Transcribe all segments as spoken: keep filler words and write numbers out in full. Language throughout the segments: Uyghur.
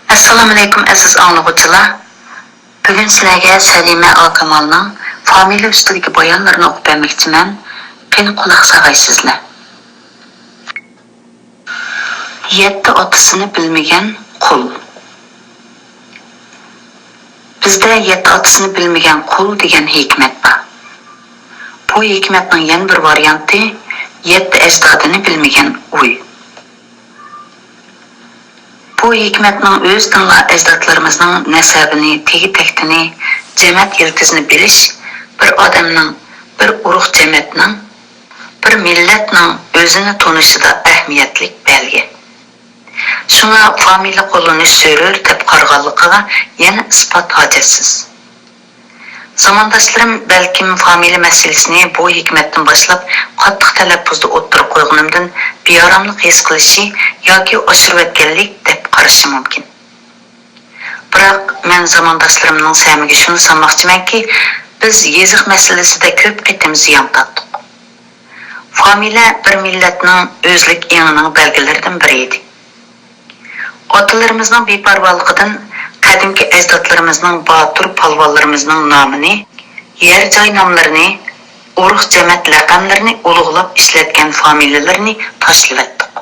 ئەسسالامۇئەلەيكۇم ئەزىز ئاڭلىغۇچىلار. بۈگۈن سىلەرگە سەلىمە ئاكامالنىڭ فامىلە ئۈستىدىكى بايانلىرىنى ئوقۇپ بەرمەكچىمەن. قېنى قۇلاق ساغايسىزلەر. يەتتە ئاتىسىنى بىلمىگەن قۇل. بىزدە يەتتە ئاتىسىنى بىلمىگەن قۇل دېگەن ھېكمەت بار. بۇ ھېكمەتنىڭ يەنە بىر ۋارىيانتى، يەتتە ئەجدادىنى بىلمىگەن ئۇي. بۇ ھېكمەتنىڭ ئۆزىدىنلا ئەجدادلىرىمىزنىڭ نەسەبىنى، تېگى-تەكتىنى، جەمەت يىلتىزىنى بىلىش بىر ئادەمنىڭ، بىر ئۇرۇق جەمەتنىڭ، بىر مىللەتنىڭ ئۆزىنى تونۇشىدا ئەھمىيەتلىك بەلگە. شۇڭا فامىلە قوللىنىش زۆرۈر دەپ قارىغانلىقىغا يەنە ئىسپات ھاجەتسىز. زامانداشلىرىم بەلكىم فامىلە مەسىلىسىنى بۇ ھېكمەتتىن باشلاپ قاتتىق تەلەپپۇزدا ئوتتۇرىغا قويغىنىمدىن بىئاراملىق ھېس قىلىشى ياكى ئاشۇرۇۋەتكەنلىك دەپ قارىشى مۇمكىن. بىراق، مەن زامانداشلىرىمنىڭ سەمىگە شۇنى سالماقچىمەنكى، بىز يېزىق مەسىلىسىدە كۆپ قېتىم زىيان تارتتۇق. فامىلە بىر مىللەتنىڭ ئۆزلۈك ئېڭىنىڭ بەلگىلىرىدىن بىرى ئىدى. ئاتىلىرىمىزنىڭ بىپەرۋالىقىدىن قەدىمكى ئەجدادلىرىمىزنىڭ باتۇر پالۋانلىرىمىزنىڭ نامىنى، يەر جاي ناملىرىنى، ئۇرۇق جەمەت لەقەملىرىنى ئۇلۇغلاپ ئىشلەتكەن فامىلىلىرىنى تاشلىۋەتتۇق.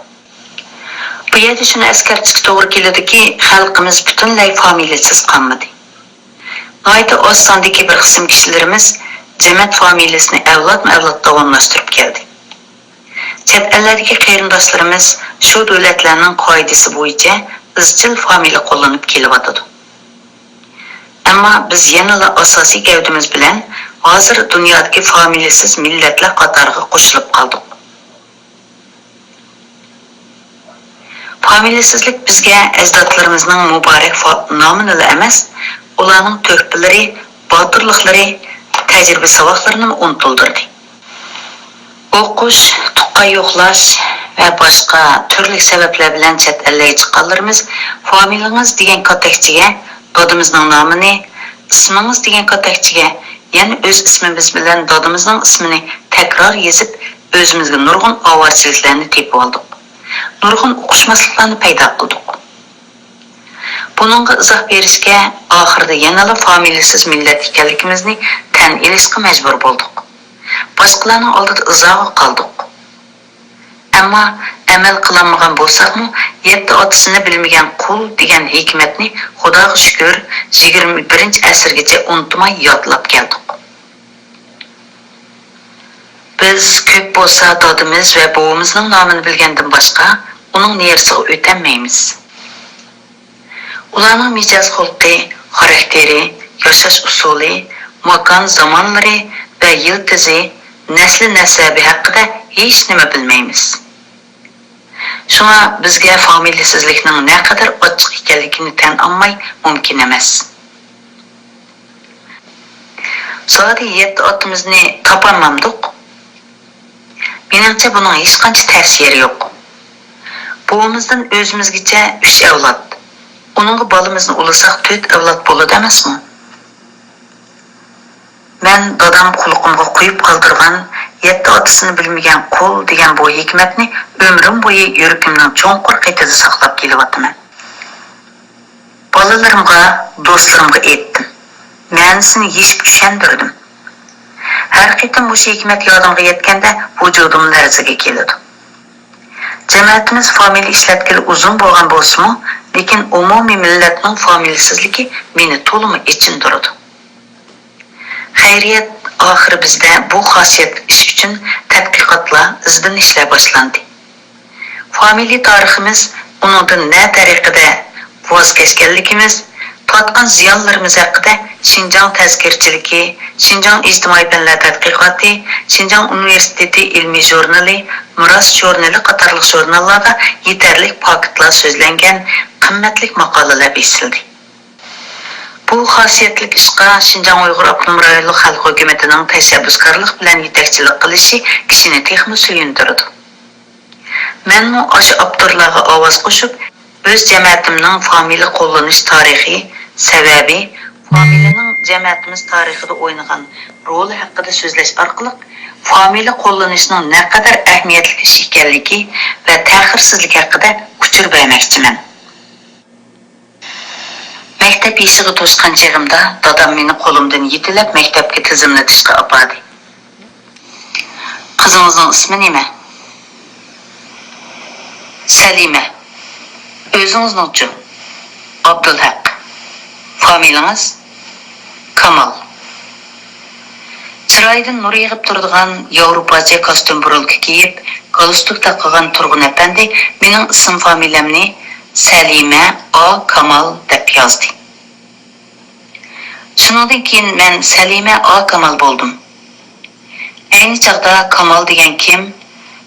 بۇ يەردە شۇنى ئەسكەرتىشكە توغرا كېلىدۇكى، خەلقىمىز پۈتۈنلەي فامىلىسىز قالمىدى. ناھايىتى ئاز ساندىكى بىر قىسىم كىشىلىرىمىز جەمەت فامىلىسىنى ئەۋلادمۇ ئەۋلاد داۋاملاشتۇرۇپ كەلدى. چەت ئەللەردىكى قېرىنداشلىرىمىز شۇ دۆلەتلەرنىڭ قائىدىسى بويىچە ئىزچىل فامىلە قوللىنىپ كېلىۋاتىدۇ. ئەمما بىز يەنىلا ئاساسىي گەۋدىمىز بىلەن ھازىر دۇنيادىكى فامىلىسىز مىللەتلەر قاتارىغا قوشۇلۇپ قالدۇق. فامىلىسىزلىك بىزگە ئەجدادلىرىمىزنىڭ مۇبارەك فا-، نامىنىلا ئەمەس، ئۇلارنىڭ تۆھپىلىرى، باتۇرلۇقلىرى، تەجرىبە-ساۋاقلىرىنىمۇ ئۇنتۇلدۇردى. ئوقۇش، تۇغقان يوقلاش ۋە باشقا تۈرلۈك سەۋەبلەر بىلەن چەت ئەللەرگە چىققانلىرىمىز فامىلىڭىز دېگەن كاتەكچىگە دادىمىزنىڭ نامىنى، ئىسمىڭىز دېگەن كاتەكچىگە يەنە ئۆز ئىسمىمىز بىلەن دادىمىزنىڭ ئىسمىنى تەكرار يېزىپ، ئۆزىمىزگە نۇرغۇن ئاۋارىچىلىكلەرنى تېپىۋالدۇق. نۇرغۇن ئۇقۇشماسلىقلارنى پەيدا قىلدۇق. بۇنىڭغا ئىزاھ بېرىشكە ئاخىرىدا يەنىلا فامىلىسىز مىللەت ئىكەنلىكىمىزنى تەن ئېلىشقا مەجبۇر بولدۇق. باشقىلارنىڭ ئالدىدا ئىزاغا قالدۇق. ئەمما ئەمەل قىلالمىغان بولساقمۇ، يەتتە ئاتىسىنى بىلمىگەن قۇل دېگەن ھېكمەتنى، خۇداغا شۈكۈر، يىگىرمە بىرىنچى ئەسىرگىچە ئۇنتۇماي يادلاپ كەلدۇق. بىز كۆپ بولسا دادىمىز ۋە بوۋىمىزنىڭ نامىنى بىلگەندىن باشقا، ئۇنىڭ نېرىسىغا ئۆتەلمەيمىز. ئۇلارنىڭ مىجەز-خۇلقى، خاراكتېرى، ياشاش ئۇسۇلى، ماكان-زامانلىرى ۋە يىلتىزى، نەسلى-نەسەبى ھەققىدە ھېچنېمە بىلمەيمىز. شۇڭا بىزگە فامىلىسىزلىكنىڭ نەقەدەر ئاچچىق ئىكەنلىكىنى تەن ئالماي مۇمكىن ئەمەس. زادى يەتتە ئاتىمىزنى تاپالمامدۇق؟ مېنىڭچە بۇنىڭ ھېچقانچە تەرسى يېرى يوق. بوۋىمىزدىن ئۆزىمىزگىچە ئۈچ ئەۋلاد. ئۇنىڭغا بالىمىزنى ئۇلىساق تۆت ئەۋلاد بولىدۇ ئەمەسمۇ؟ مەن دادام قۇلىقىمغا قۇيۇپ قالدۇرغان يەتتە ئاتىسىنى بىلمىگەن قۇل دېگەن بۇ ھېكمەتنى ئۆمرۈم بويى يۈرىكىمنىڭ چوڭقۇر قېتىدا ساقلاپ كېلىۋاتىمەن. بالىلىرىمغا، دوستلىرىمغا ئېيتتىم. مەنىسىنى يېشىپ چۈشەندۈردۈم. ھەر قېتىم مۇشۇ ھېكمەت يادىمغا يەتكەندە ۋۇجۇدۇم لەرزىگە كېلىدۇ. جەمەتىمىز فامىلە ئىشلەتكىلى ئۇزۇن بولغان بولسىمۇ، لېكىن ئومۇمىي مىللەتنىڭ فامىلىسىزلىكى مېنى تولىمۇ ئېچىندۇرىدۇ. خەيرىيەت، ئاخىرى بىزدە بۇ خاسىيەتلىك ئىش ئۈچۈن تەتقىقاتلار، ئىزدىنىشلەر باشلاندى. فامىلە تارىخىمىز، ئۇنىڭدىن نە تەرىقىدە ۋاز كەچكەنلىكىمىز، تارتقان زىيانلىرىمىز ھەققىدە شىنجاڭ تەزكىرىچىلىكى، شىنجاڭ ئىجتىمائىي پەنلەر تەتقىقاتى، شىنجاڭ ئۇنىۋېرسىتېتى ئىلمىي ژۇرنىلى، مىراس ژۇرنىلى قاتارلىق ژۇرناللاردا يېتەرلىك پاكىتلار سۆزلەنگەن، قىممەتلىك ماقالىلەر بېسىلدى. بۇ خاسىيەتلىك ئىشقا شىنجاڭ ئۇيغۇر ئاپتونوم رايونلۇق خەلق ھۆكۈمىتىنىڭ تەشەببۇسكارلىق بىلەن يېتەكچىلىك قىلىشى كىشىنى تېخىمۇ سۆيۈندۈرىدۇ. مەنمۇ ئاشۇ ئاپتورلارغا ئاۋاز قوشۇپ، ئۆز جەمەتىمنىڭ فامىلە قوللىنىش تارىخى، سەۋەبى، فامىلىنىڭ جەمەتىمىز تارىخىدا ئوينىغان رولى ھەققىدە سۆزلەش ئارقىلىق، فامىلە قوللىنىشنىڭ نەقەدەر ئەھمىيەتلىك ئىش ئىكەنلىكى ۋە تەخىرسىزلىكى ھەققىدە ئۇچۇر بەرمەكچىمەن. مەكتەپ يېشىغا توشقان چېغىمدا دادام مېنى قولۇمدىن يېتىلەپ مەكتەپكە تىزىملىتىشقا ئاپاردى. «قىزىڭىزنىڭ ئىسمى نېمە؟» «سەلىمە.» «ئۆزىڭىزنىڭچۇ؟» «ئابدۇلھەق.» «فامىلىڭىز؟» «كامال.» چىرايىدىن نۇر يېغىپ تۇرىدىغان ياۋروپاچە كاستيۇم بۇرۇلكا كىيىپ، گالستۇك تاقىغان تۇرغۇن ئەپەندى مېنىڭ ئىسىم فامىلەمنى سەلىمە ئا كامال دەپ يازدى. شۇنىڭدىن كېيىن مەن سەلىمە ئا كامال بولدۇم. ئەينى چاغدا كامال دېگەن كىم؟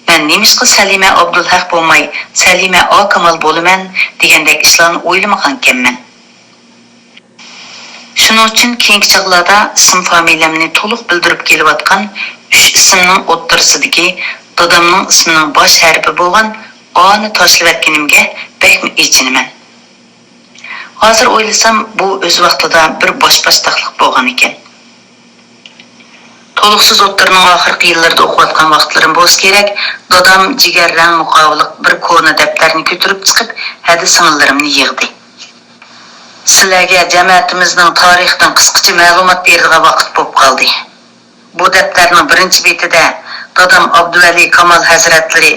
مەن نېمىشقا سەلىمە ئابدۇلھەق بولماي، سەلىمە ئا كامال بولىمەن دېگەندەك ئىشلارنى ئويلىمىغانىكەنمەن. شۇنىڭ ئۈچۈن كېيىنكى چاغلاردا ئىسىم فامىلەمنى تولۇق بىلدۈرۈپ كېلىۋاتقان ئۈچ ئىسىمنىڭ ئوتتۇرىسىدىكى دادامنىڭ ئىسمىنىڭ باش ھەرپى بولغان ئانى تاشلىۋەتكىنىمگە بەكمۇ ئېچىنىمەن. ھازىر ئويلىسام، بۇ ئۆز ۋاقتىدا بىر باش-باشتاقلىق بولغان ئىكەن. تولۇقسىز ئوتتۇرىنىڭ ئاخىرقى يىللىرىدا ئوقۇۋاتقان ۋاقىتلىرىم بولسا كېرەك، دادام جىگەر رەڭ مۇقاۋىلىق بىر كونا دەپتەرنى كۆتۈرۈپ چىقىپ، ھەدە سىڭىللىرىمنى يىغدى. سىلەرگە جەمەتىمىزنىڭ تارىخىدىن قىسقىچە مەلۇمات بېرىدىغان ۋاقىت بولۇپ قالدى. بۇ دەپتەرنىڭ بىرىنچى بېتىدە دادام ئابدۇۋەلى كامال ھەزرەتلىرى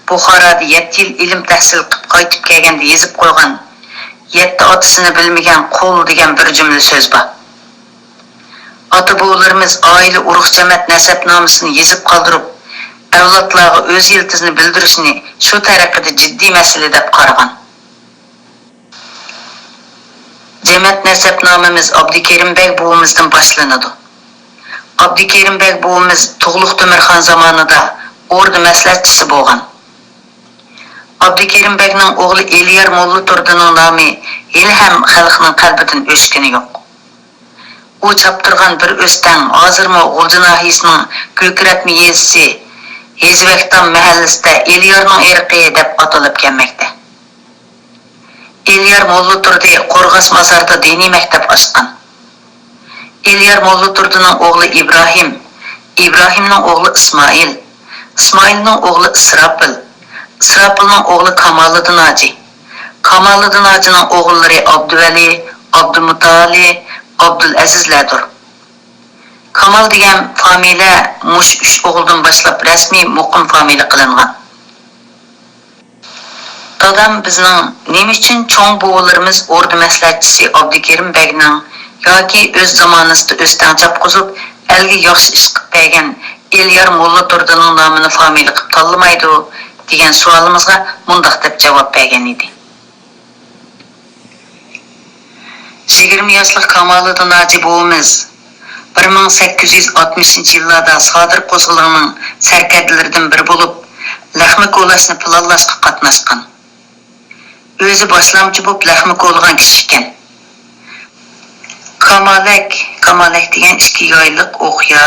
بۇخارادا يەتتە يىل ئىلىم تەھسىل قىپ قايتىپ كەلگەندە يېزىپ قويغان «يەتتە ئاتىسىنى بىلمىگەن قۇل» دېگەن بىر جۈملە سۆز بار. ئاتا-بوۋىلىرىمىز ئائىلە ئۇرۇق-جەمەت نەسەبنامىسىنى يېزىپ قالدۇرۇپ، ئەۋلادلارغا ئۆز يىلتىزىنى بىلدۈرۈشنى شۇ تەرىقىدە جىددىي مەسىلە دەپ قارىغان. جەمەت نەسەبنامىمىز ئابدۇكېرىم بەگ بوۋىمىزدىن باشلىنىدۇ. ئابدۇكېرىم بەگ بوۋىمىز تۇغلۇق تۆمۈرخان زامانىدا ئوردا مەسلىھەتچىسى بولغان. ئابدۇكېرىم بەگنىڭ ئوغلى ئېلىيار موللا تۇردىنىڭ نامى ھېلىھەم خەلقنىڭ قەلبىدىن ئۆچكىنى يوق. ئۇ چاپتۇرغان بىر ئۆستەڭ ھازىرمۇ غۇلجا ناھىيەسىنىڭ كۆكرەتمە يېزىسى ھېزىۋەكتام مەھەللىسىدە ئېلىيارنىڭ ئېرىقى دەپ ئاتىلىپ كەلمەكتە. ئېلىيار موللا تۇردى قورغاس مازاردا دىنىي مەكتەپ ئاچقان. ئېلىيار موللا تۇردىنىڭ ئوغلى ئىبراھىم، ئىبراھىمنىڭ ئوغلى ئىسمائىل، ئىسمائىلنىڭ ئوغلى ئىسراپىل، ئىسراپىلنىڭ ئوغلى كامالىدىن ھاجى، كامالىدىن ھاجىنىڭ ئوغۇللىرى ئابدۇۋەلى، ئابدۇمۇتالى، ئابدۇلئەزىزلەردۇر. كامال دېگەن فامىلە مۇشۇ ئۈچ ئوغۇلدىن باشلاپ رەسمىي مۇقىم فامىلە قىلىنغان. دادام بىزنىڭ نېمە ئۈچۈن چوڭ بوۋىلىرىمىز ئوردا مەسلىھەتچىسى ئابدۇكېرىم بەگنىڭ ياكى ئۆز زامانىسىدا ئۆستەڭ چاپقۇزۇپ، ئەلگە ياخشى ئىش قىلىپ بەرگەن ئېلىيار موللا تۇردىنىڭ نامىنى فامىلە قىلىپ تاللىمايدۇ؟ دېگەن سوئالىمىزغا مۇنداق دەپ جاۋاب بەرگەن ئىدى. يىگىرمە ياشلىق كامالىدىن ھاجى بوۋىمىز بىر مىڭ سەككىز يۈز ئاتمىشىنچى يىللاردا سادىر قوزغىلىڭنىڭ سەركەردىلىرىدىن بىرى بولۇپ، لەخمە كولاشنى پىلانلاشقا قاتناشقان. ئۆزى باشلامچى بولۇپ لەخمە كولىغان كىشى ئىكەن. كامالەك، كامالەك دېگەن ئىككى يايلىق ئوقيا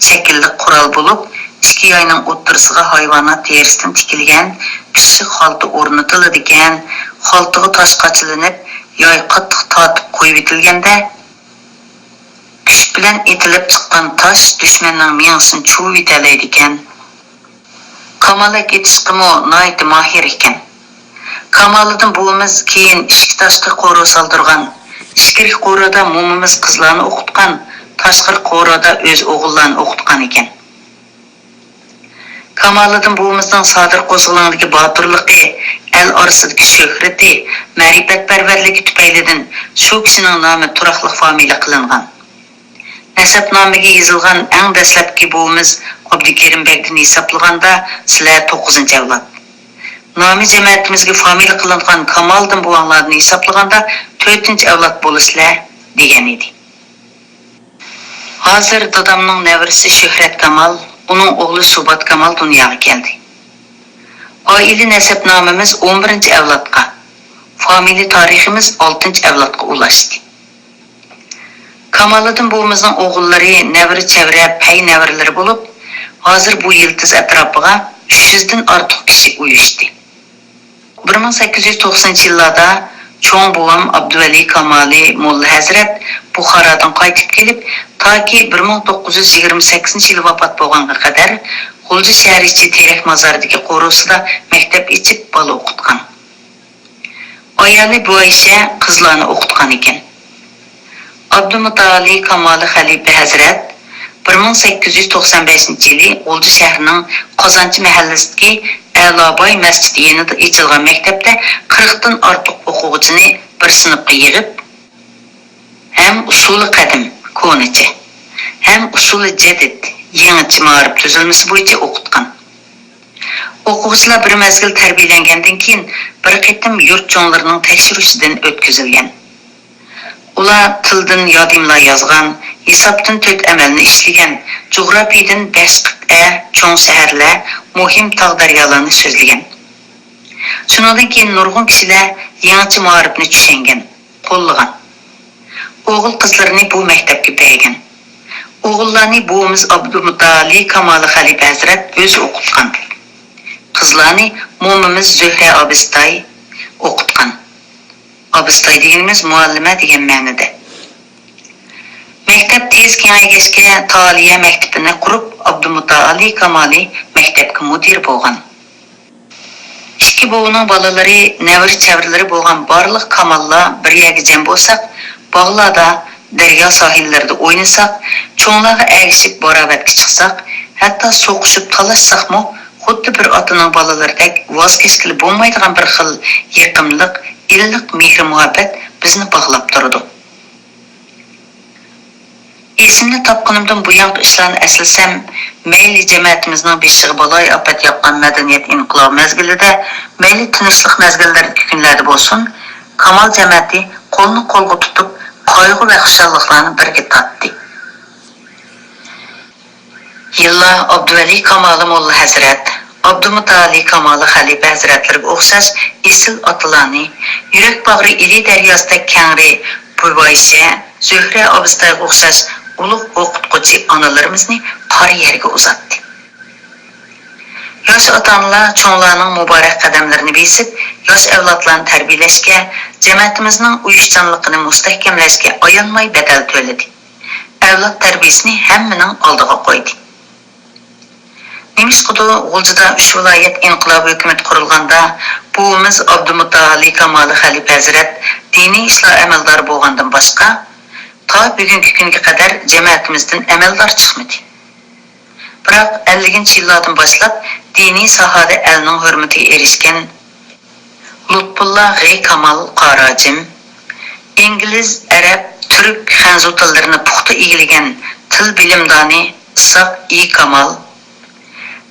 شەكىللىك قورال بولۇپ، ئىككى ياينىڭ ئوتتۇرىسىغا ھايۋانات تېرىسىدىن تىكىلگەن پىششىق خالتا ئورنىتىلىدىكەن، خالتىغا تاش قاچىلىنىپ، ياي قاتتىق تارتىپ قويۇۋېتىلگەندە، كۈچ بىلەن ئېتىلىپ چىققان تاش دۈشمەننىڭ مېڭىسىنى چۇۋۇۋېتەلەيدىكەن. كامالەك ئېتىشقىمۇ ناھايىتى ماھىر ئىكەن. كامالىدىن بوۋىمىز كېيىن ئىچكى تاشقى قورۇ سالدۇرغان. ئىچكىرىكى قورۇدا مومىمىز قىزلارنى ئوقۇتقان، تاشقىرىقى قورۇدا ئۆز ئوغۇللارنى ئوقۇتقان ئىكەن. كامالىدىن بوۋىمىزنىڭ سادىر قوزغىلىڭدىكى باتۇرلۇقى، ئەل ئارىسىدىكى شۆھرىتى، مەرىپەتپەرۋەرلىكى تۈپەيلىدىن شۇ كىشىنىڭ نامى تۇراقلىق فامىلە قىلىنغان. نەسەبنامىگە يېزىلغان ئەڭ دەسلەپكى بوۋىمىز ئابدۇكېرىم بەگدىن ھېسابلىغاندا، سىلەر توققۇزىنچى ئەۋلاد. نامى جەمەتىمىزگە فامىلە قىلىنغان كامالىدىن بوۋاڭلاردىن ھېسابلىغاندا، تۆتىنچى ئەۋلاد بولىسىلەر، دېگەن ئىدى. ھازىر دادامنىڭ نەۋرىسى شۆھرەت كامال، ئۇنىڭ ئوغلى سۇبات كامال دۇنياغا كەلدى. ئائىلە نەسەبنامىمىز ئون بىرىنچى ئەۋلادقا، فامىلە تارىخىمىز ئالتىنچى ئەۋلادقا ئۇلاشتى. كامالىدىن بوۋىمىزنىڭ ئوغۇللىرى، نەۋرە-چەۋرە، پەي نەۋرىلىرى بولۇپ، ھازىر بۇ يىلتىز ئەتراپىغا ئۈچ يۈزدىن ئارتۇق كىشى ئۇيۇشتى. بىر مىڭ سەككىز يۈز توقسىنىنچى يىللاردا چوڭ بوۋام ئابدۇۋەلى كامالى موللا ھەزرەت بۇخارادىن قايتىپ كېلىپ، تاكى بىر مىڭ توققۇز يۈز يىگىرمە سەككىزىنچى يىلى ۋاپات بولغانغا قەدەر، غۇلجا شەھىرى ئىچى تېرەك مازاردىكى قورۇسىدا مەكتەپ ئېچىپ، بالا ئوقۇتقان. ئايالى بۇئايشە قىزلارنى ئوقۇتقان ئىكەن. ئابدۇمۇتتالى كامالى خەلىپە ھەزرەت بىر مىڭ سەككىز يۈز توقسان بەشىنچى يىلى غۇلجا شەھىرىنىڭ قازانچى مەھەللىسىدىكى ئەلاباي مەسچىتى يېنىدا ئېچىلغان مەكتەپتە قىرىقتىن ئارتۇق ئوقۇغۇچىنى بىر سىنىپقا يىغىپ، ھەم ئۇسۇلى قەدىم، كونىچە، ھەم ئۇسۇلى جەدىد، يېڭىچە مائارىپ تۈزۈلمىسى بويىچە ئوقۇتقان. ئوقۇغۇچىلار بىر مەزگىل تەربىيەلەنگەندىن كېيىن، بىر قېتىم يۇرت چوڭلىرىنىڭ تەكشۈرۈشىدىن ئۆتكۈزۈلگەن. ئۇلار تىلدىن ياد ئىملا يازغان، ھېسابتىن تۆت ئەمەلنى ئىشلىگەن، جۇغراپىيەدىن بەش قىتئە، چوڭ شەھەرلەر، مۇھىم تاغ دەريالارنى سۆزلىگەن. شۇنىڭدىن كېيىن نۇرغۇن كىشىلەر يېڭىچە مائارىپنى چۈشەنگەن، قوللىغان. ئوغۇل-قىزلىرىنى بۇ مەكتەپكە بەرگەن. ئوغۇللارنى بوۋىمىز ئابدۇمۇتالى كامالى خەلىپە ھەزرەت ئۆزى ئوقۇتقان. قىزلارنى مومىمىز زۆھرە ئابىستاي ئوقۇتقان. ئابىستاي دېگىنىمىز مۇئەللىمە دېگەن مەنىدە. مەكتەپ تېز كېڭەيگەچكە، تالىيە مەكتىپىنى قۇرۇپ، ئابدۇمۇتالى كامالى مەكتەپكە مۇدىر بولغان. ئىككى بوۋىنىڭ بالىلىرى، نەۋرە-چەۋرىلىرى بولغان بارلىق كاماللار بىر يەرگە جەم بولساق، باغلاردا، دەريا ساھىللىرىدا ئوينىساق، چوڭلارغا ئەگىشىپ باراۋەتكە چىقساق، ھەتتا سوقۇشۇپ تالاشساقمۇ، خۇددى بىر ئاتىنىڭ بالىلىرىدەك ۋاز كەچكىلى بولمايدىغان بىر خىل يېقىملىق، ئىللىق مېھرى-مۇھەببەت بىزنى باغلاپ تۇرىدۇ. ئېسىمنى تاپقىنىمدىن بۇيانقى ئىشلارنى ئەسلىسەم، مەيلى جەمەتىمىزنىڭ بېشىغا بالايىئاپەت ياغقان مەدەنىيەت ئىنقىلابى مەزگىلىدە، مەيلى تىنچلىق مەزگىللىرىدىكى كۈنلەردە بولسۇن، كامال جەمەتى قولنى قولغا تۇتۇپ، قايغۇ ۋە خۇشاللىقلارنى بىرگە تارتتى. يىللار ئابدۇۋەلى كامالى موللا ھەزرەت، ئابدۇمۇتالى كامالى خەلىپە ھەزرەتلىرىگە ئوخشاش ئېسىل ئاتىلارنى، يۈرەك باغرى ئىلى دەرياسىدەك كەڭرى بۇۋايشە، زۆھرە ئابىستايغا ئوخشاش ئۇلۇغ ئوقۇتقۇچى ئانىلىرىمىزنى قارا يەرگە ئۇزاتتى. ياش ئاتا-ئانىلار چوڭلارنىڭ مۇبارەك قەدەملىرىنى بېسىپ، ياش ئەۋلادلارنى تەربىيەلەشكە، جەمەتىمىزنىڭ ئۇيۇشچانلىقىنى مۇستەھكەملەشكە ئايانماي بەدەل تۆلىدى. ئەۋلاد تەربىيەسىنى ھەممىنىڭ ئالدىغا قويدى. نېمىشقىدۇر، غۇلجىدا ئۈچ ۋىلايەت ئىنقىلابىي ھۆكۈمەت قۇرۇلغاندا، بوۋىمىز ئابدۇمۇتتالى كامالى خەلىپە ھەزرەت دىنىي ئىشلار ئەمەلدارى بولغاندىن باشقا، تا بۈگۈنكى كۈنگە قەدەر جەمەتىمىزدىن ئەمەلدار چىقمىدى. بىراق، ئەللىكىنچى يىللاردىن باشلاپ دىنىي ساھەدە ئەلنىڭ ھۆرمىتىگە ئېرىشكەن لۇتپۇللا غېي كامال قاراجىم، ئىنگلىز، ئەرەب، تۈرك، خەنزۇ تىللىرىنى پۇختا ئىگىلىگەن تىل بىلىمدانى ئىسھاق ئى كامال،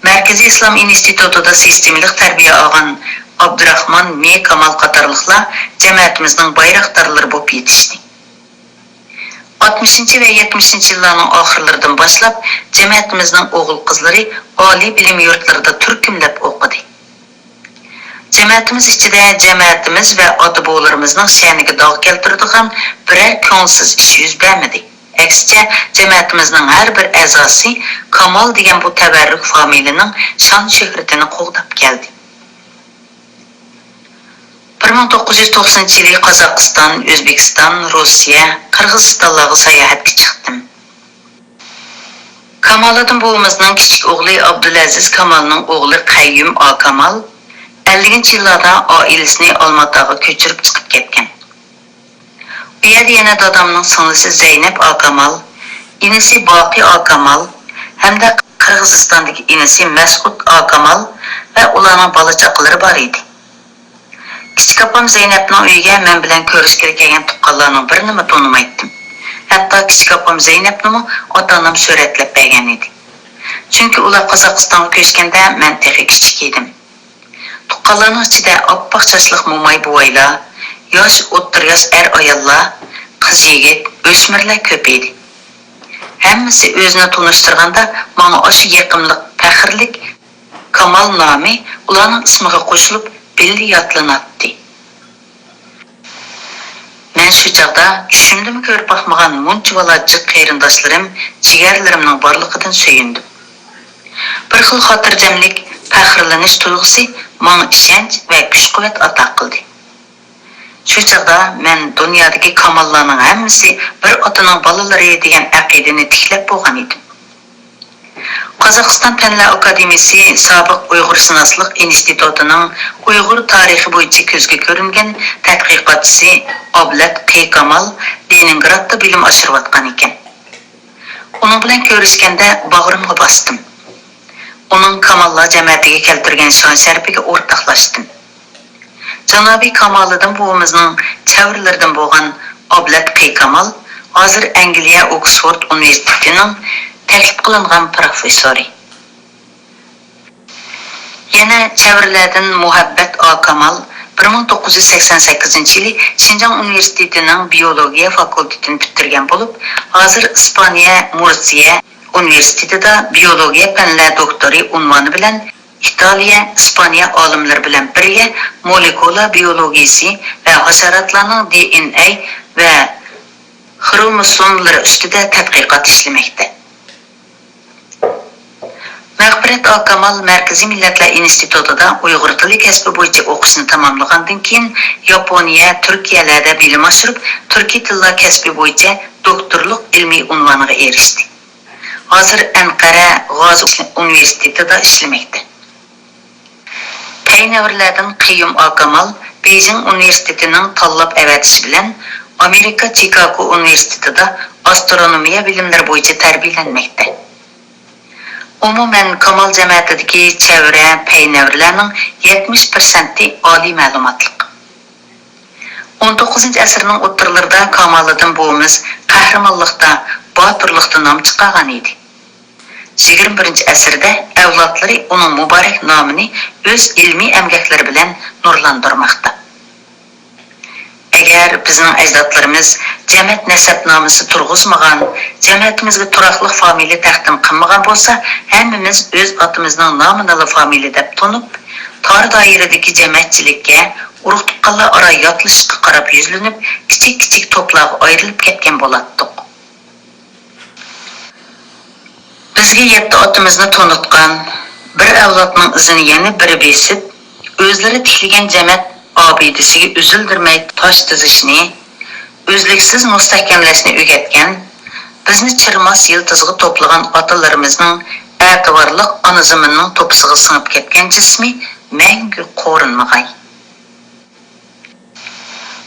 مەركىزىي ئىسلام ئىنستىتۇتىدا سىستېمىلىق تەربىيە ئالغان ئابدۇراخمان مې كامال قاتارلىقلار جەمەتىمىزنىڭ بايراقدارلىرى بولۇپ يېتىشتى. ئاتمىشىنچى ۋە يەتمىشىنچى يىللارنىڭ ئاخىرلىرىدىن باشلاپ، جەمەتىمىزنىڭ ئوغۇل-قىزلىرى ئالىي بىلىم يۇرتلىرىدا تۈركۈملەپ ئوقۇدى. جەمەتىمىز ئىچىدە جەمەتىمىز ۋە ئاتا-بوۋىلىرىمىزنىڭ شەنىگە داغ كەلتۈرىدىغان بىرەر كۆڭۈلسىز ئىش يۈز بەرمىدى. ئەكسىچە، جەمەتىمىزنىڭ ھەر بىر ئەزاسى كامال دېگەن بۇ تەۋەررۈك فامىلىنىڭ شان-شۆھرىتىنى قوغداپ كەلدى. بىر مىڭ توققۇز يۈز توقسىنىنچى يىلى قازاقىستان، ئۆزبېكىستان، روسىيە، قىرغىزىستانلارغا ساياھەتكە چىقتىم. كامالىدىن بوۋىمىزنىڭ كىچىك ئوغلى ئابدۇلئەزىز كامالنىڭ ئوغلى قەييۇم ئاكامال ئەللىكىنچى يىللاردا ئائىلىسىنى ئالماتاغا كۆچۈرۈپ چىقىپ كەتكەن. ئۇ يەردە يەنە دادامنىڭ سىڭلىسى زەينەپ ئاكامال، ئىنىسى باقى ئاكامال ھەمدە قىرغىزىستاندىكى ئىنىسى مەسئۇد ئاكامال ۋە ئۇلارنىڭ بالا-چاقىلىرى بار ئىدى. كىچىك ئاپام زەينەپنىڭ ئۆيىگە مەن بىلەن كۆرۈشكىلى كەلگەن تۇغقانلارنىڭ بىرىنىمۇ تونۇمايتتىم. ھەتتا كىچىك ئاپام زەينەپنىمۇ ئاتا-ئانام سۈرەتلەپ بەرگەن ئىدى. چۈنكى ئۇلار قازاقىستانغا كۆچكەندە مەن تېخى كىچىك ئىدىم. تۇغقانلارنىڭ ئىچىدە ئاپئاق چاچلىق موماي بوۋايلار، ياش، ئوتتۇرا ياش ئەر-ئاياللار، قىز-يىگىت، ئۆسمۈرلەر كۆپ ئىدى. ھەممىسى ئۆزىنى تونۇشتۇرغاندا ماڭا ئاشۇ يېقىملىق، پەخىرلىك كامال نامى ئۇلارنىڭ ئىسمىغا قوشۇلۇپ بىللە يادلىناتتى. مەن شۇ چاغدا چۈشۈمدىمۇ كۆرۈپ باقمىغان مۇنچىۋالا جىق قېرىنداشلىرىم، جىگەرلىرىمنىڭ بارلىقىدىن سۆيۈندۈم. بىر خىل خاتىرجەملىك، پەخىرلىنىش تۇيغۇسى ماڭا ئىشەنچ ۋە كۈچ-قۇۋۋەت ئاتا قىلدى. شۇ چاغدا مەن دۇنيادىكى كاماللارنىڭ ھەممىسى بىر ئاتىنىڭ بالىلىرى دېگەن ئەقىدىنى تىكلەپ بولغان ئىدىم. قازاقىستان پەنلەر ئاكادېمىيىسى سابىق ئۇيغۇرشۇناسلىق ئىنستىتۇتىنىڭ ئۇيغۇر تارىخى بويىچە كۆزگە كۆرۈنگەن تەتقىقاتچىسى ئابلەت قېيۇكامال لېنىنگرادتا بىلىم ئاشۇرۇۋاتقان ئىكەن. ئۇنىڭ بىلەن كۆرۈشكەندە باغرىمغا باستىم. ئۇنىڭ كاماللار جەمەتىگە كەلتۈرگەن شان-شەرىپىگە ئورتاقلاشتىم. جانابىي كامالىدىن بوۋىمىزنىڭ چەۋرىلىرىدىن بولغان ئابلەت قېيۇكامال ھازىر ئەنگلىيە ئوكسفورد ئۇنىۋېرسىتېتىنىڭ تەكلىپ قىلىنغان پروفېسسورى. يەنە چەۋرىلەردىن مۇھەببەت ئاكامال بىر مىڭ توققۇز يۈز سەكسەن سەككىزىنچى يىلى شىنجاڭ ئۇنىۋېرسىتېتىنىڭ بىيولوگىيە فاكۇلتېتىنى پۈتتۈرگەن بولۇپ، ھازىر ئىسپانىيە مۇرسىيە ئۇنىۋېرسىتېتىدا بىيولوگىيە پەنلەر دوكتورى ئۇنۋانى بىلەن ئىتالىيە، ئىسپانىيە ئالىملىرى بىلەن بىرگە مولېكۇلا بىيولوگىيىسى ۋە ھاشاراتلارنىڭ دى ئېن ئەي ۋە خروموسوملىرى ئۈستىدە تەتقىقات ئىشلىمەكتە. مەغپىرەت ئاكامال مەركىزىي مىللەتلەر ئىنستىتۇتىدا ئۇيغۇر تىلى كەسپى بويىچە ئوقۇشنى تاماملىغاندىن كېيىن، ياپونىيە، تۈركىيەلەردە بىلىم ئاشۇرۇپ، تۈركىي تىللار كەسپى بويىچە دوكتورلۇق ئىلمىي ئۇنۋانىغا ئېرىشتى. ھازىر ئەنقەرە غازى ئۇنىۋېرسىتېتىدا ئىشلىمەكتە. پەينەۋىرلەردىن قېيۇم ئاكامال بېيجىڭ ئۇنىۋېرسىتېتىنىڭ تاللاپ ئەۋەتىشى بىلەن ئامېرىكا چىكاگو ئۇنىۋېرسىتېتىدا ئاسترونومىيە بىلىملىرى بويىچە تەربىيەلەنمەكتە. ئومۇمەن، كامال جەمەتىدىكى چەۋرە، پەينەۋىرلەرنىڭ يەتمىش پىرسەنتى ئالىي مەلۇماتلىق. ئون توققۇزىنچى ئەسىرنىڭ ئوتتۇرىلىرىدا كامالىدىن بوۋىمىز قەھرىمانلىقتا، باتۇرلۇقتا نام چىقارغان ئىدى. يىگىرمە بىرىنچى ئەسىردە ئەۋلادلىرى ئۇنىڭ مۇبارەك نامىنى ئۆز ئىلمىي ئەمگەكلىرى بىلەن نۇرلاندۇرماقتا. ئەگەر بىزنىڭ ئەجدادلىرىمىز جەمەت نەسەبنامىسى تۇرغۇزمىغان، جەمەتىمىزگە تۇراقلىق فامىلە تەقدىم قىلمىغان بولسا، ھەممىمىز ئۆز ئاتىمىزنىڭ نامىنىلا فامىلە دەپ تونۇپ، تار دائىرىدىكى جەمەتچىلىككە، ئۇرۇق-تۇغقانلار ئارا ياتلىشىشقا قاراپ يۈزلىنىپ، كىچىك-كىچىك توپلارغا ئايرىلىپ كەتكەن بولاتتۇق. بىزگە يەتتە ئاتىمىزنى تونۇتقان، بىر ئەۋلادنىڭ ئىزىنى يەنە بىرى بېسىپ، ئۆزلىرى تىكلىگەن جەمەت ئابىدىسىگە ئۈزۈلدۈرمەي تاش تىزىشنى، ئۈزلۈكسىز مۇستەھكەملەشنى ئۆگەتكەن، بىزنى چىرماس يىلتىزىغا توپلىغان ئاتىلىرىمىزنىڭ ئەتىۋارلىق ئانا زېمىننىڭ توپىسىغا سىڭىپ كەتكەن جىسمى مەڭگۈ قورۇنمىغاي.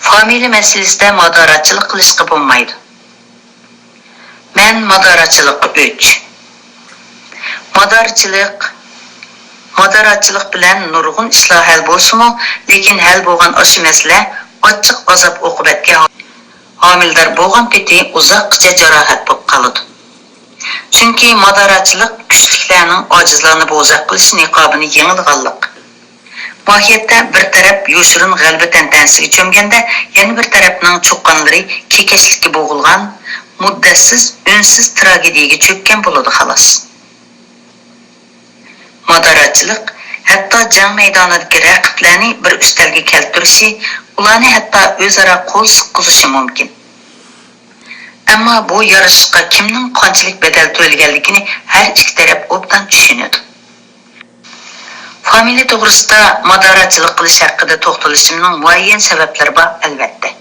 فامىلە مەسىلىسىدە ماداراتچىلىق قىلىشقا بولمايدۇ. مەن ماداراتچىلىققا ئۆچ. مادارچىلىق، ماداراتچىلىق بىلەن نۇرغۇن ئىشلار ھەل بولسىمۇ، لېكىن ھەل بولغان ئاشۇ مەسىلە ئاچچىق ئازاب-ئوقۇبەتكە ھامىلىدار بولغان پېتى ئۇزاققىچە جاراھەت بولۇپ قالىدۇ. چۈنكى ماداراتچىلىق كۈچلۈكلەرنىڭ ئاجىزلارنى بوزەك قىلىش نىقابىنى يېڭىدىغانلىق. ماھىيەتتە بىر تەرەپ يوشۇرۇن غەلىبە تەنتەنىسىگە چۆمگەندە، يەنە بىر تەرەپنىڭ چۇقانلىرى كېكەچلىككە بوغۇلغان، مۇددەتسىز، ئۈنسىز تراگېدىيەگە چۆككەن بولىدۇ، خالاس. ماداراتچىلىق ھەتتا جەڭ مەيدانىدىكى رەقىبلەرنى بىر ئۈستەلگە كەلتۈرۈشى، ئۇلارنى ھەتتا ئۆزئارا قول سىققۇزۇشى مۇمكىن. ئەمما بۇ يارىشىشقا كىمنىڭ قانچىلىك بەدەل تۆلىگەنلىكىنى ھەر ئىككى تەرەپ ئوبدان چۈشىنىدۇ. فامىلە توغرىسىدا ماداراتچىلىق قىلىش ھەققىدە توختىلىشىمنىڭ مۇئەييەن سەۋەبلىرى بار، ئەلۋەتتە.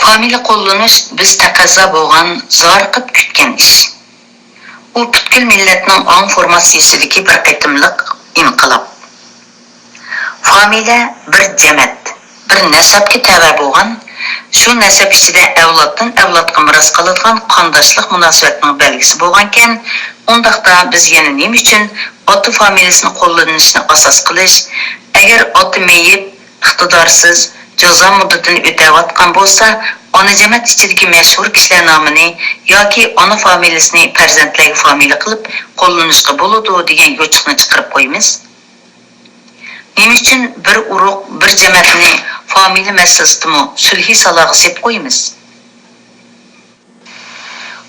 فامىلە قوللىنىش بىز تەقەززا بولغان، زارىقىپ كۈتكەن ئىش. ئۇ پۈتكۈل مىللەتنىڭ ئاڭ فورماتسىيىسىدىكى بىر قېتىملىق ئىنقىلاب. فامىلە بىر جەمەت، بىر نەسەبكە تەۋە بولغان، شۇ نەسەب ئىچىدە ئەۋلادتىن ئەۋلادقا مىراس قالىدىغان قانداشلىق مۇناسىۋەتنىڭ بەلگىسى بولغانىكەن، ئۇنداقتا بىز يەنە نېمە ئۈچۈن ئاتا فامىلىسىنى قوللىنىشنى ئاساس قىلىش، ئەگەر ئاتا مېيىپ، ئىقتىدارسىز، جازا مۇددىتىنى ئۆتەۋاتقان بولسا، ئانا جەمەت ئىچىدىكى مەشھۇر كىشىلەر نامىنى ياكى ئانا فامىلىسىنى پەرزەنتلەرگە فامىلە قىلىپ قوللىنىشقا بولىدۇ دېگەن يوچۇقنى چىقىرىپ قويىمىز؟ نېمە ئۈچۈن بىر ئۇرۇق، بىر جەمەتنى فامىلە مەسىلىسىدىمۇ سۈلھى سالاغا سېلىپ قويىمىز؟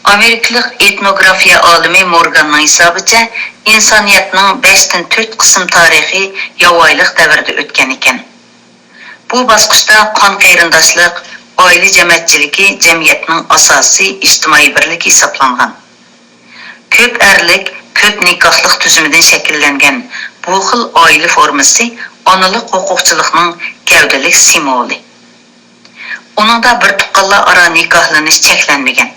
ئامېرىكىلىق ئېتنوگرافىيە ئالىمى مورگاننىڭ ھېسابىچە، ئىنسانىيەتنىڭ بەشتىن تۆت قىسىم تارىخى ياۋايىلىق دەۋرىدە ئۆتكەن ئىكەن. بۇ باسقۇچتا قان قېرىنداشلىق، ئائىلە جەمەتچىلىكى جەمئىيەتنىڭ ئاساسىي ئىجتىمائىي بىرلىكى ھېسابلانغان. كۆپ ئەرلىك، كۆپ نىكاھلىق تۈزۈمىدىن شەكىللەنگەن بۇ خىل ئائىلە فورمىسى ئانىلىق ھوقۇقچىلىقنىڭ گەۋدىلىك سىمۋولى. ئۇنىڭدا بىر تۇغقانلار ئارا نىكاھلىنىش چەكلەنمىگەن.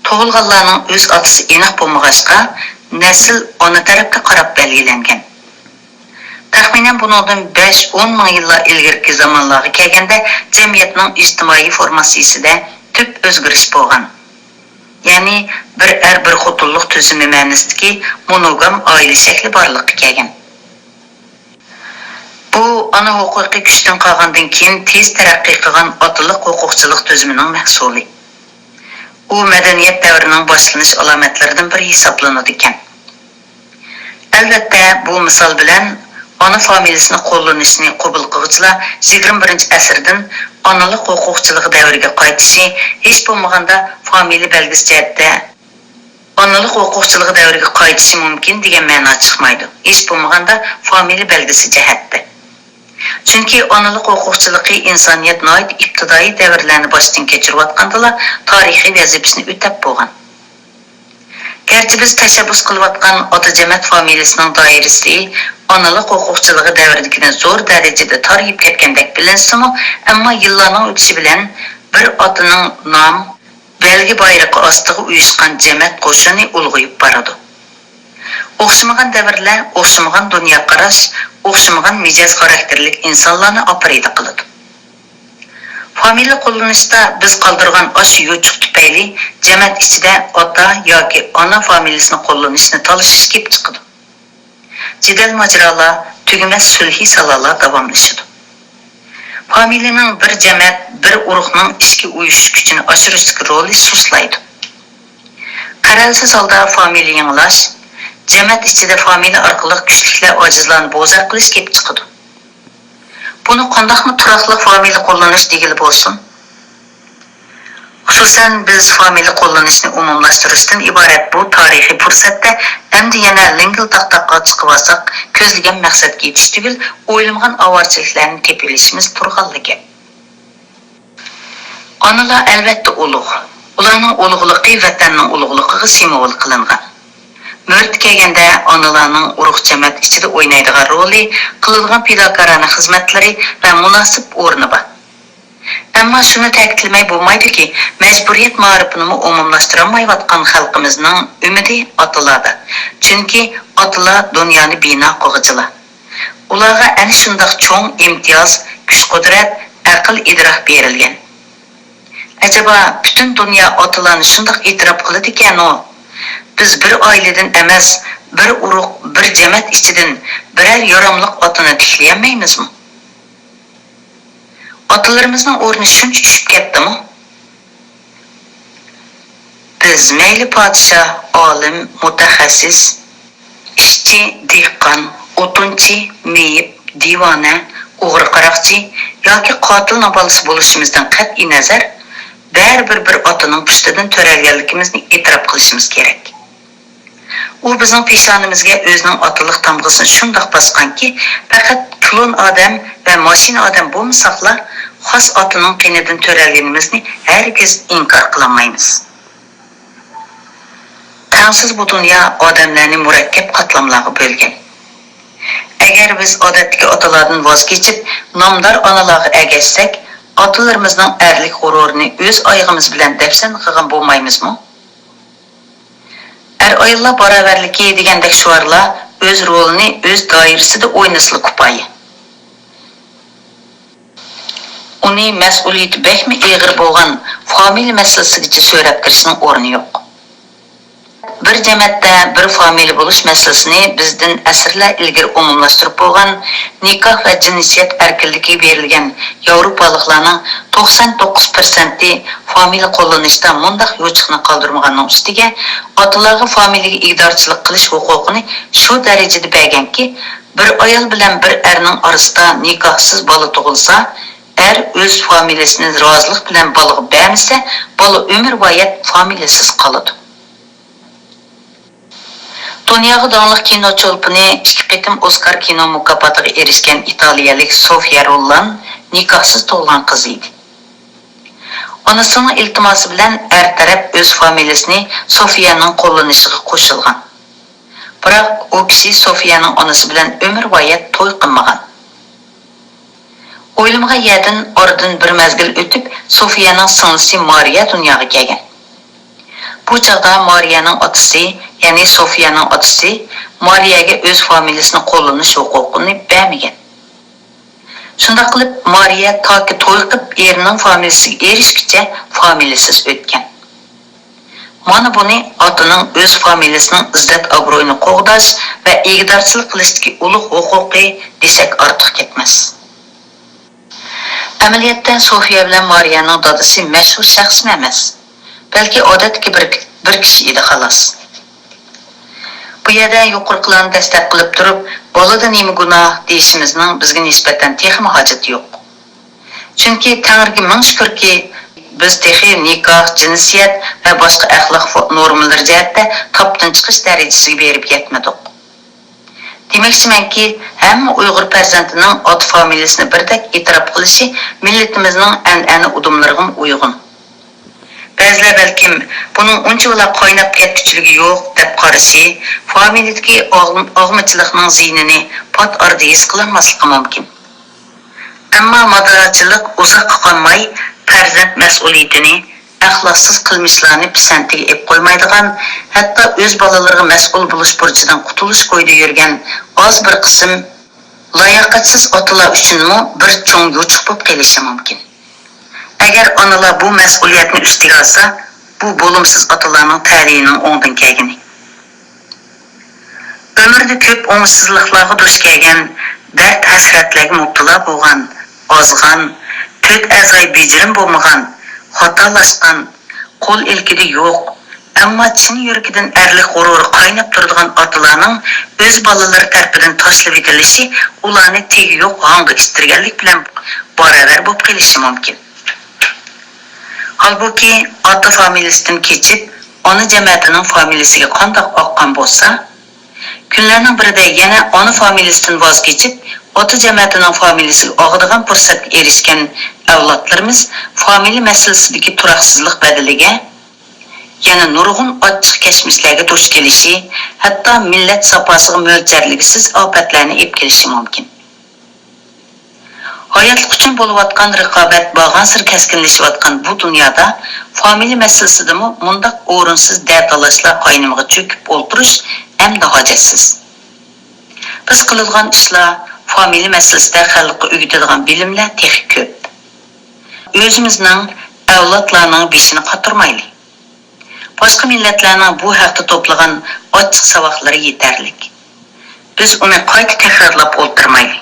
تۇغۇلغانلارنىڭ ئۆز ئاتىسى ئېنىق بولمىغاچقا، نەسىل ئانا تەرەپكە قاراپ بەلگىلەنگەن. تەخمىنەن بۇنىڭدىن بەش، ئون مىڭ يىللار ئىلگىرىكى زامانلارغا كەلگەندە، جەمئىيەتنىڭ ئىجتىمائىي فورماتسىيىسىدە تۈپ ئۆزگىرىش بولغان. يەنى بىر ئەر، بىر خوتۇنلۇق تۈزۈمى مەنىسىدىكى مونوگام ئائىلە شەكلى بارلىققا كەلگەن. بۇ ئانا ھوقۇقى كۈچتىن قالغاندىن كېيىن تېز تەرەققىي قىلغان ئاتىلىق ھوقۇقچىلىق تۈزۈمىنىڭ مەھسۇلى. ئۇ مەدەنىيەت دەۋرىنىڭ باشلىنىش ئالامەتلىرىدىن بىرى ھېسابلىنىدىكەن. ئەلۋەتتە، بۇ مىسال بىلەن ئانا فامىلىسىنى قوللىنىشنى قوبۇل قىلغۇچىلار يىگىرمە بىرىنچى ئەسىردىن ئانىلىق ھوقۇقچىلىقى دەۋرىگە قايتىشى، ھېچ بولمىغاندا فامىلە بەلگىسى جەھەتتە ئانىلىق ھوقۇقچىلىقى دەۋرىگە قايتىشى مۇمكىن دېگەن مەنا چىقمايدۇ، ھېچ بولمىغاندا فامىلە بەلگىسى جەھەتتە. چۈنكى ئانىلىق ھوقۇقچىلىقى ئىنسانىيەت ناھايىتى ئىپتىدائىي دەۋرلەرنى باشتىن كەچۈرۈۋاتقاندىلا تارىخىي ۋەزىپىسىنى ئۆتەپ بولغان. گەرچە بىز تەشەببۇس قىلىۋاتقان ئاتا جەمەت فامىلىسىنىڭ دائىرىسى ئانىلىق ھوقۇقچىلىقى دەۋرىدىكىدىن زور دەرىجىدە تارىيىپ كەتكەندەك بىلىنسىمۇ، ئەمما يىللارنىڭ ئۆتۈشى بىلەن بىر ئاتىنىڭ نام، بەلگە بايرىقى ئاستىغا ئۇيۇشقان جەمەت قوشۇنى ئۇلغىيىپ بارىدۇ. ئوخشىمىغان دەۋرلەر، ئوخشىمىغان دۇنيا قاراش، ئوخشىمىغان مىجەز خاراكتېرلىك ئىنسانلارنى ئاپىرىدە قىلىدۇ. فامىلە قوللىنىشتا بىز قالدۇرغان ئاشۇ يوچۇق تۈپەيلى جەمەت ئىچىدە ئاتا ياكى ئانا فامىلىسىنى قوللىنىشنى تالىشىش كېلىپ چىقىدۇ. جېدەل ماجىرالار، تۈگىمەس سۈلھى سالالار داۋاملىشىدۇ. فامىلىنىڭ بىر جەمەت، بىر ئۇرۇقنىڭ ئىچكى ئۇيۇشۇش كۈچىنى ئاشۇرۇشتىكى رولى سۇسلايدۇ. قەرەلسىز ھالدا فامىلە يېڭىلاش، جەمەت ئىچىدە فامىلە ئارقىلىق كۈچلۈكلەر ئاجىزلارنى بوزەك قىلىش كېلىپ چىقىدۇ. بۇنى قانداقمۇ تۇراقلىق فامىلە قوللىنىش دېگىلى بولسۇن؟ خۇسۇسەن، بىز فامىلە قوللىنىشنى ئومۇملاشتۇرۇشتىن ئىبارەت بۇ تارىخىي پۇرسەتتە ئەمدى يەنە لىڭگىلداق تاققا چىقىۋالساق، كۆزلىگەن مەقسەتكە يېتىش تۈگۈل، ئويلىمىغان ئاۋارىچىلىكلەرنى تېپىۋېلىشىمىز تۇرغانلا گەپ. ئانىلار ئەلۋەتتە ئۇلۇغ. ئۇلارنىڭ ئۇلۇغلۇقى ۋەتەننىڭ ئۇلۇغلۇقىغا سىمۋول قىلىنغان. مۆرىتى كەلگەندە، ئانىلارنىڭ ئۇرۇق جەمەت ئىچىدە ئوينايدىغان رولى، قىلىدىغان پىداكارانە خىزمەتلىرى ۋە مۇناسىپ ئورنى بار. ئەمما شۇنى تەكىتلىمەي بولمايدۇكى، مەجبۇرىيەت مائارىپىنىمۇ ئومۇملاشتۇرالمايۋاتقان خەلقىمىزنىڭ ئۈمىدى ئاتىلاردا. چۈنكى ئاتىلار دۇنيانى بىنا قىلغۇچىلار. ئۇلارغا ئەنە شۇنداق چوڭ ئىمتىياز، كۈچ-قۇدرەت، ئەقىل-ئىدراك بېرىلگەن. ئەجەبا، پۈتۈن دۇنيا ئاتىلارنى شۇنداق ئېتىراپ قىلىدىكەنۇ؟ بىز بىر ئائىلىدىن ئەمەس، بىر ئۇرۇق، بىر جەمەت ئىچىدىن بىرەر ياراملىق ئاتىنى تىكلىيەلمەيمىزمۇ؟ ئاتىلىرىمىزنىڭ ئورنى شۇنچە چۈشۈپ كەتتىمۇ؟ بىز مەيلى پادىشاھ، ئالىم، مۇتەخەسسىس، ئىشچى، دېھقان، ئوتۇنچى، مېيىپ، دىۋانە، ئوغرى-قاراقچى ياكى قاتىلنىڭ بالىسى بولۇشىمىزدىن قەتئىينەزەر، بەرىبىر بىر ئاتىنىڭ پۇشتىدىن تۆرەلگەنلىكىمىزنى ئېتىراپ قىلىشىمىز كېرەك. ئۇ بىزنىڭ پېشانىمىزگە ئۆزىنىڭ ئاتىلىق تامغىسىنى شۇنداق باسقانكى، پەقەت كلون ئادەم ۋە ماشىنا ئادەم بولمىساقلا، خاس ئاتىنىڭ قېنىدىن تۆرەلگىنىمىزنى ھەرگىز ئىنكار قىلالمايمىز. تەڭسىز بۇ دۇنيا ئادەملەرنى مۇرەككەپ قاتلاملارغا بۆلگەن. ئەگەر بىز ئادەتتىكى ئاتىلاردىن ۋاز كېچىپ، نامدار ئانىلارغا ئەگەشسەك، ئاتىلىرىمىزنىڭ ئەرلىك غۇرۇرىنى ئۆز ئايىغىمىز بىلەن دەپسەندە قىلغان بولمايمىزمۇ؟ ئەر-ئاياللار باراۋەرلىكى دېگەندەك شوئارلار ئۆز رولىنى ئۆز دائىرىسىدە ئوينىسىلا كۇپايە. ئۇنى مەسئۇلىيىتى بەكمۇ ئېغىر بولغان فامىلە مەسىلىسىگىچە سۆرەپ كىرىشنىڭ ئورنى يوق. بىر جەمەتتە بىر فامىلە بولۇش مەسىلىسىنى بىزدىن ئەسىرلەر ئىلگىرى ئومۇملاشتۇرۇپ بولغان، نىكاھ ۋە جىنسىيەت ئەركىنلىكى بېرىلگەن ياۋروپالىقلارنىڭ توقسان توققۇز پىرسەنتى فامىلە قوللىنىشتا مۇنداق يوچۇقنى قالدۇرمىغاننىڭ ئۈستىگە، ئاتىلارغا فامىلىگە ئىگىدارچىلىق قىلىش ھوقۇقىنى شۇ دەرىجىدە بەرگەنكى، بىر ئايال بىلەن بىر ئەرنىڭ ئارىسىدا نىكاھسىز بالا تۇغۇلسا، ئەر ئۆز فامىلىسىنى رازىلىق بىلەن بالىغا بەرمىسە، بالا ئۆمۈرۋايەت فامىلىسىز قالىدۇ. دۇنياغا داڭلىق كىنو چولپىنى، ئىككى قېتىم ئوسكار كىنو مۇكاپاتىغا ئېرىشكەن ئىتالىيەلىك سوفىيە روللان نىكاھسىز تۇغۇلغان قىز ئىدى. ئانىسىنىڭ ئىلتىماسى بىلەن ئەر تەرەپ ئۆز فامىلىسىنى سوفىيەنىڭ قوللىنىشىغا قوشۇلغان. بىراق ئۇ كىشى سوفىيەنىڭ ئانىسى بىلەن ئۆمۈرۋايەت توي قىلمىغان. ئويلىمىغان يەردىن ئارىدىن بىر مەزگىل ئۆتۈپ، سوفىيەنىڭ سىڭلىسى مارىيا دۇنياغا كەلگەن. بۇ بۇ چاغدا مارىيەنىڭ ئاتىسى، يەنى سوفىيەنىڭ ئاتىسى مارىيەگە ئۆز فامىلىسىنى قوللىنىش ھوقۇقىنى بەرمىگەن. شۇنداق قىلىپ، مارىيە تاكى توي قىلىپ ئېرىنىڭ فامىلىسىگە ئېرىشكىچە فامىلىسىز ئۆتكەن. مانا بۇنى ئاتىنىڭ ئۆز فامىلىسىنىڭ ئىززەت-ئابرۇيىنى قوغداش ۋە ئىگىدارچىلىق قىلىشتىكى ئۇلۇغ ھوقۇقى دېسەك ئارتۇق كەتمەس. ئەمەلىيەتتە سوفىيە بىلەن مارىيەنىڭ دادىسى مەشھۇر شەخسمۇ ئەمەس، بەلكى ئادەتتىكى بىر، بىر كىشى ئىدى خالاس. بۇ يەردە يۇقىرىقىلارنى دەستەپ قىلىپ تۇرۇپ، «بالىدا نېمە گۇناھ؟» دېيىشىمىزنىڭ بىزگە نىسبەتەن تېخىمۇ ھاجىتى يوق. چۈنكى تەڭرىگە مىڭ شۈكۈركى، بىز تېخى نىكاھ، جىنسىيەت ۋە باشقا ئەخلاق فو-، نورمىلىرى جەھەتتە تاپتىن چىقىش دەرىجىسىگە بېرىپ يەتمىدۇق. دېمەكچىمەنكى، ھەممە ئۇيغۇر پەرزەنتىنىڭ ئاتا فامىلىسىنى بىردەك ئېتىراپ قىلىشى مىللىتىمىزنىڭ ئەنئەنە ئۇدۇملىرىغىمۇ ئۇيغۇن. بەزىلەر بەلكىم، «بۇنىڭ ئۇنچىۋالا قايناپ كەتكۈچىلىكى يوق» دەپ قارىشى، فامىلىدىكى ئاغ-، ئاغمىچىلىقنىڭ زىيىنىنى پات ئارىدا ھېس قىلالماسلىقى مۇمكىن. ئەمما ماداراچىلىق ئۇزاققا قالماي پەرزەنت مەسئۇلىيىتىنى، ئەخلاقسىز قىلمىشلارنى پىسەنتىگە ئېلىپ قويمايدىغان، ھەتتا ئۆز بالىلىرىغا مەسئۇل بولۇش بۇرچىدىن قۇتۇلۇش كويىدا يۈرگەن ئاز بىر قىسىم لاياقەتسىز ئاتىلار ئۈچۈنمۇ بىر چوڭ يوچۇق بولۇپ قېلىشى مۇمكىن. ئەگەر ئانىلار بۇ مەسئۇلىيەتنى ئۈستىگە ئالسا، بۇ بولۇمسىز ئاتىلارنىڭ تەلىيىنىڭ ئوڭدىن كەلگىنى. ئۆمرىدە كۆپ ئوڭۇشسىزلىقلارغا دۇچ كەلگەن، دەرد-ھەسرەتلەرگە مۇپتىلا بولغان، ئازغان، تۆت ئەزاي بېجىرىم بولمىغان، خاتالاشقان، قول ئىلكىدە يوق، ئەمما چىن يۈرىكىدىن ئەرلىك غۇرۇرى قايناپ تۇرىدىغان ئاتىلارنىڭ ئۆز بالىلىرى تەرىپىدىن تاشلىۋېتىلىشى ئۇلارنى تېگى يوق ھاڭغا ئىتتىرگەنلىك بىلەن باراۋەر بولۇپ قېلىشى مۇمكىن. ھالبۇكى، ئاتا فامىلىسىدىن كېچىپ، ئانا جەمەتىنىڭ فامىلىسىگە قانداق ئاغقان بولسا، كۈنلەرنىڭ بىرىدە يەنە ئانا فامىلىسىدىن ۋاز كېچىپ، ئاتا جەمەتىنىڭ فامىلىسىگە ئاغىدىغان پۇرسەتكە ئېرىشكەن ئەۋلادلىرىمىز فامىلە مەسىلىسىدىكى تۇراقسىزلىق بەدىلىگە يەنە نۇرغۇن ئاچچىق كەچمىشلەرگە دۇچ كېلىشى، ھەتتا مىللەت ساپاسىغا مۆلچەرلىگۈسىز ئاپەتلەرنى ئېلىپ كېلىشى مۇمكىن. ھاياتلىق ئۈچۈن بولۇۋاتقان رىقابەت بارغانسېرى كەسكىنلىشىۋاتقان بۇ دۇنيادا فامىلە مەسىلىسىدىمۇ مۇنداق ئورۇنسىز دەتالاشلار قاينىمىغا چۆكۈپ ئولتۇرۇش ئەمدى ھاجەتسىز. بىز قىلىدىغان ئىشلار، فامىلە مەسىلىسىدە خەلققە ئۆگىتىدىغان بىلىملەر تېخى كۆپ. ئۆزىمىزنىڭ، ئەۋلادلارنىڭ بېشىنى قاتۇرمايلى. باشقا مىللەتلەرنىڭ بۇ ھەقتە توپلىغان ئاچچىق ساۋاقلىرى يېتەرلىك. بىز ئۇنى قايتا تەكرارلاپ ئولتۇرمايلى.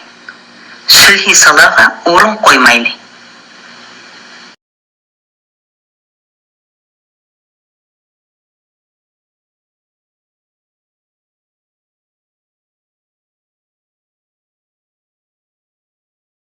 سۈلھى سالاغا ئورۇن قويمايلى.